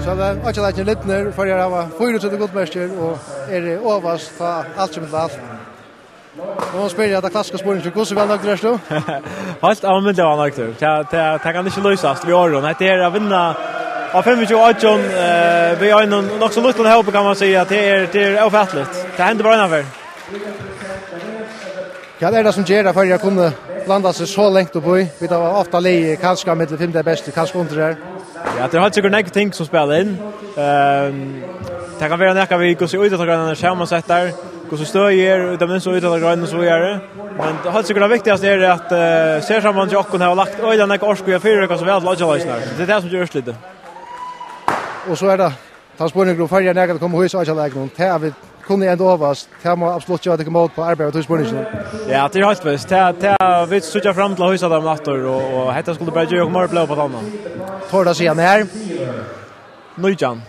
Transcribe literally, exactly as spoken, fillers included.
So er tað Oyggjaleikarnir lidnir, Føroyar hava fýraogtretivu gullmerkir og eru ovast, tá alt kemur til alt. Nú spyr eg tað klassiska spurningin: hvussu væl nøgdur ert tú? Heilt almindiliga væl nøgdur. Tað, tað, tað kann ikki lýsast við orðum. Hetta her at vinna á fimmogtjúgu oyggjum, eh, við einum nokk so lítlum hópi, kann man siga, tað er, tað er ófatiligt. Tað hendir bara eina ferð. Hvat er tað sum ger at Føroyar kunnu blanda seg so langt upp í? Vit hava ofta ligið kanska millum fimm tey bestu, kanska undir her. Ja, tað er heilt sikkurt nógv ting sum spæla inn. Ehm, tað kann vera nakað við, hvussu ítróttagreinar eru samansettar, hvussu støðið er í teimum ymsu ítróttagreinum og so víðari. Men heilt sikkurt tað viktigasta er, at, eh, sersambandet hjá okkum hevur lagt øgiliga nógva orku í at fyrireika so væl til Oyggjarleikirnar. Tað er tað sum ger úrslitið. Og so er tað tann spurningur, um Føroyar nakrantíð koma at hýsa Oyggjaleikarnar. Tað at vit kunnu enda ovast, tað má absolutt geva tykkum mót upp á arbeiðið við tí spurninginum. Ja, tað er heilt vist. Tað, tað, vit síggja fram til at hýsa teimum aftur, og, og hetta skuldi bara geva okkum meira blóð uppá tannan. Tørst tú at siga nær? Nítjan.